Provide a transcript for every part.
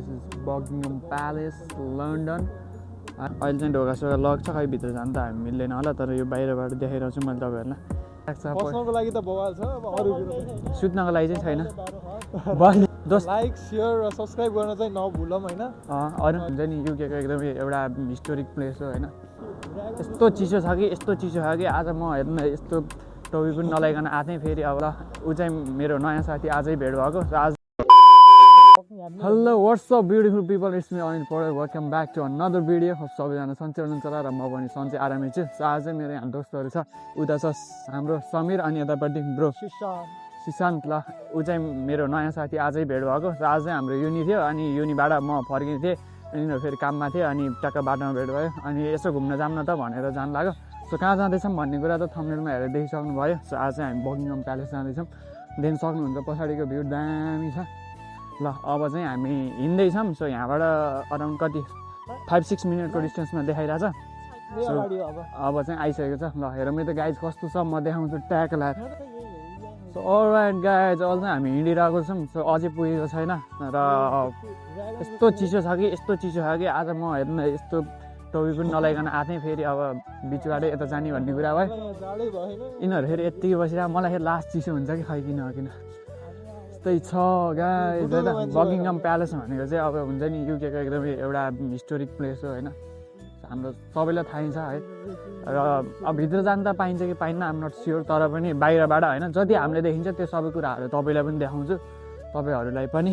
This is Buckingham Palace London. अहिले चाहिँ ढोका सोका लक छ, खै भित्र जानु त हामी मिल्दैन होला, तर यो बाहिरबाट देखाइरहेको छु मैले तपाईँहरूलाई। बस्नको लागि त बवाल छ, अब अरु सुत्नको लागि चाहिँ छैन। लाइक सेयर र सब्सक्राइब गर्न चाहिँ नभुलौँ हैन। अरू हुन्छ नि युकेको एकदमै एउटा हिस्टोरिक प्लेस हो हैन। यस्तो चिसो छ कि आज म हेर्नु यस्तो टोपी पनि नलाइकन आएँ फेरि। अब ऊ चाहिँ मेरो नयाँ साथी आजै भेट भएको। आज hello what's up beautiful people, it's me Anil Paudel, welcome back to another video. सबैजना सन्चै हुनुहुन्छ र म पनि सन्चै आरामै छु। आज चाहिँ मेरो यहाँ दोस्तहरू छ, उता छ हाम्रो समीर अनि यतापट्टि ब्रो सुशान्त। ल ऊ चाहिँ मेरो नयाँ साथी आजै भेट भएको। आज चाहिँ हाम्रो युनि थियो अनि युनिबाट म फर्किने थिएँ, यिनीहरू फेरि काममा थियो अनि टक्क बाटोमा भेट भयो अनि यसो घुम्न जाऊँ न त भनेर जानु लाग्यो। सो कहाँ जाँदैछौँ भन्ने कुरा त थम्बनेलमा हेरेर देखिसक्नु भयो। सो आज चाहिँ हामी बकिङम प्यालेस जाँदैछौँ, देख्न सक्नुहुन्छ पछाडिको भ्यू दामी छ। ल अब चाहिँ हामी हिँड्दैछौँ। सो यहाँबाट अराउन्ड कति 5-6 मिनटको डिस्टेन्समा देखाइरहेछ। सो अब चाहिँ आइसकेको छ। ल हेरौँ त गाइज कस्तो छ, म देखाउँछु ट्याग लाएर। सो अलराइट गाइज, अहिले चाहिँ हामी हिँडिरहेको छौँ। सो अझै पुगेको छैन र यस्तो चिसो छ कि आज म हेर्नु यस्तो टोपी पनि नलाइकन आएँ फेरि। अब बिचबाटै यता जाने भन्ने कुरा भयो। यिनीहरू फेरि यत्तिकै बसिरहेको, मलाई फेरि लास्ट चिसो हुन्छ कि खै किन त्यस्तै छ गाइज। बकिङम प्यालेस भनेको चाहिँ अब हुन्छ नि युकेको एकदमै एउटा हिस्टोरिक प्लेस हो होइन। हाम्रो सबैलाई थाहै छ है। र अब भित्र जान त पाइन्छ कि पाइन्न आम नट स्योर, तर पनि बाहिरबाट होइन जति हामीले देखिन्छ त्यो सबै कुराहरू तपाईँलाई पनि देखाउँछु, तपाईँहरूलाई पनि।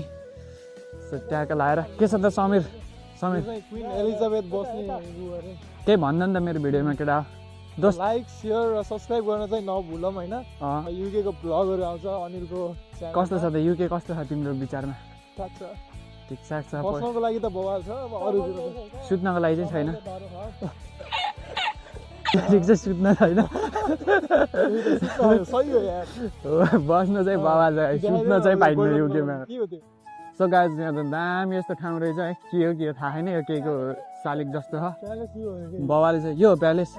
सो ट्याग लाएर के छ त समीर क्वीन एलिजाबेथ बस्ने केही भन्दा नि त मेरो भिडियोमा केटा दोस्त। लाइक सेयर र सब्सक्राइब गर्न चाहिँ नभुलौँ हैन। युकेको ब्लगहरू आउँछ अनिलको। कस्तो छ त युके, कस्तो छ तिम्रो विचारमा? ठिकठाक छ। बस्नको लागि त बवाल छ, अब अरु सुत्नको लागि चाहिँ छैन। ठिक छ, सुत्न छैन। सही हो यार, बस्न चाहिँ बवाल छ, सुत्न चाहिँ पाइन्न युकेमा। सो गाइज यहाँ त दामी यस्तो ठाउँ रहेछ है। के हो थाहा छैन, यो केको शालिग जस्तो छ, बवाल छ। यो प्यालेस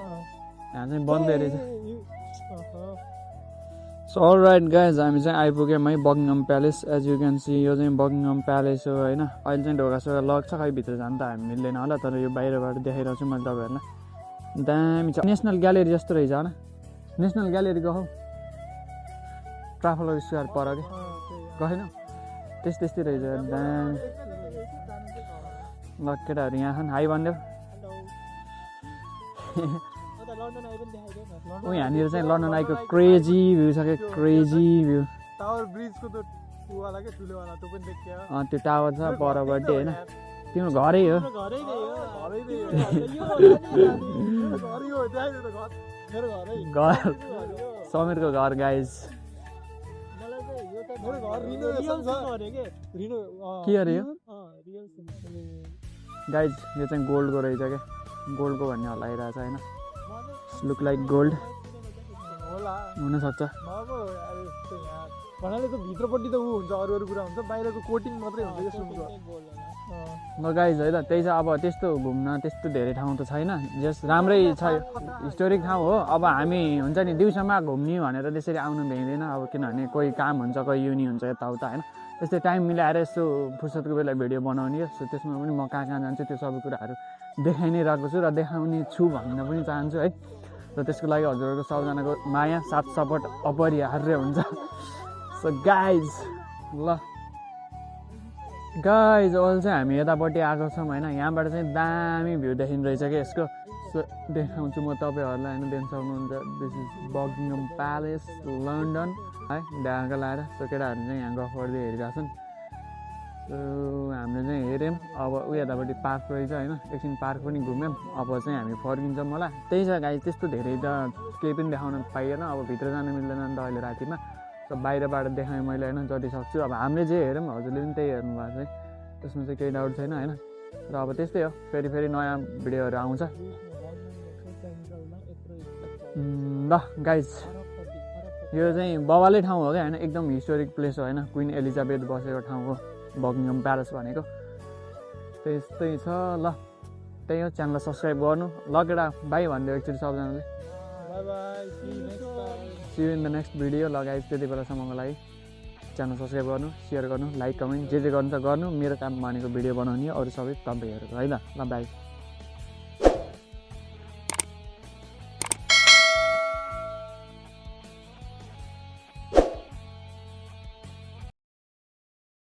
यहाँ चाहिँ बन्दै रहेछ। सो अलराइट गाइज, हामी चाहिँ आइपुग्यौँ है Buckingham Palace. As you can see यो चाहिँ बकिङम प्यालेस हो होइन। अहिले चाहिँ ढोका सोका लक छ, खै भित्र जानु त हामी मिल्दैन होला, तर यो बाहिरबाट देखाइरहेको छु मैले तपाईँहरूलाई। दामी छ, नेसनल ग्यालेरी जस्तो रहेछ होइन। नेसनल ग्यालेरीको हौ ट्राफलर स्क्वायर पर कि गएन, त्यस्तै रहेछ दामी। ल केटाहरू यहाँ छन्, हाई भन्यो। यहाँनिर चाहिँ लन्डन आईको क्रेजी भ्यू छ क्या, क्रेजी भ्यू। टावर ब्रिजको त वाला के ठुलोवाला त्यो पनि देखियो। त्यो टावर छ परबट्टि होइन, तिम्रो घरै हो। घर समीरको घर गाइज। के अरे यो गाइज, यो चाहिँ गोल्डको रहेछ क्या, गोल्डको भन्ने हल्लाइरहेछ होइन। लुक लाइक गोल्ड हुनसक्छ। भन्नाले त भित्रपट्टि त ऊ हुन्छ, अरू कुरा हुन्छ, बाहिरको कोटिङ मात्रै हुन्छ यस रुमको। ल गाइज है त त्यही छ। अब त्यस्तो घुम्न त्यस्तो धेरै ठाउँ त छैन, जस राम्रै छ, हिस्टोरिक ठाउँ हो। अब हामी हुन्छ नि दिउँसोमा घुम्ने भनेर त्यसरी आउनु भ्याइँदैन, अब किनभने कोही काम हुन्छ, कोही युनि हुन्छ यताउता होइन। त्यस्तै टाइम मिलाएर यसो फुर्सदको बेला भिडियो बनाउने हो। सो त्यसमा पनि म कहाँ जान्छु त्यो सबै कुराहरू देखाइ नै रहेको छु र देखाउने छु भन्न पनि चाहन्छु है। र त्यसको लागि हजुरहरूको सबैजनाको माया साथ सपोर्ट अपरिहार्य हुन्छ। सो गाइज ल गाइज अहिले चाहिँ हामी यतापट्टि आएको छौँ होइन। यहाँबाट चाहिँ दामी भ्यू देखिँदो रहेछ क्या यसको। सो देखाउँछु म तपाईँहरूलाई होइन, देख्न सक्नुहुन्छ। This is Buckingham Palace London है, ढाका लाएर। सो केटाहरू चाहिँ यहाँ गफ गर्दै हेरिरहेको छन्। सो हामीले चाहिँ हेऱ्यौँ। अब ऊ यतापट्टि पार्क रहेछ होइन, एकछिन पार्क पनि घुम्यौँ। अब चाहिँ हामी फर्किन्छौँ होला। त्यही छ गाइज, त्यस्तो धेरै त केही पनि देखाउन पाइएन। अब भित्र जानु मिल्दैन नि त अहिले रातिमा। सो बाहिरबाट देखाएँ मैले होइन जति सक्छु। अब हामीले जे हेऱ्यौँ हजुरले पनि त्यही हेर्नु भएको छ है, त्यसमा चाहिँ केही डाउट छैन होइन। र अब त्यस्तै हो, फेरि नयाँ भिडियोहरू आउँछ। ल गाइज यो चाहिँ बवालै ठाउँ हो क्या होइन, एकदम हिस्टोरिक प्लेस हो होइन। क्विन एलिजाबेथ बसेको ठाउँ हो बकिङम प्यालेस भनेको। त्यस्तै छ। ल त्यही हो, च्यानललाई सब्सक्राइब गर्नु। ल केटा बाई भनिदियो एकचोटि सबजनाले। Bye bye, see you next time, see you in the next video. ल गाइज त्यति बेलासम्मको लागि च्यानल सब्सक्राइब गर्नु, सेयर गर्नु, लाइक कमेन्ट जे गर्नु छ गर्नु। मेरो काम भनेको भिडियो बनाउने, अरू सबै तपाईँहरूको है ल। ल बाई।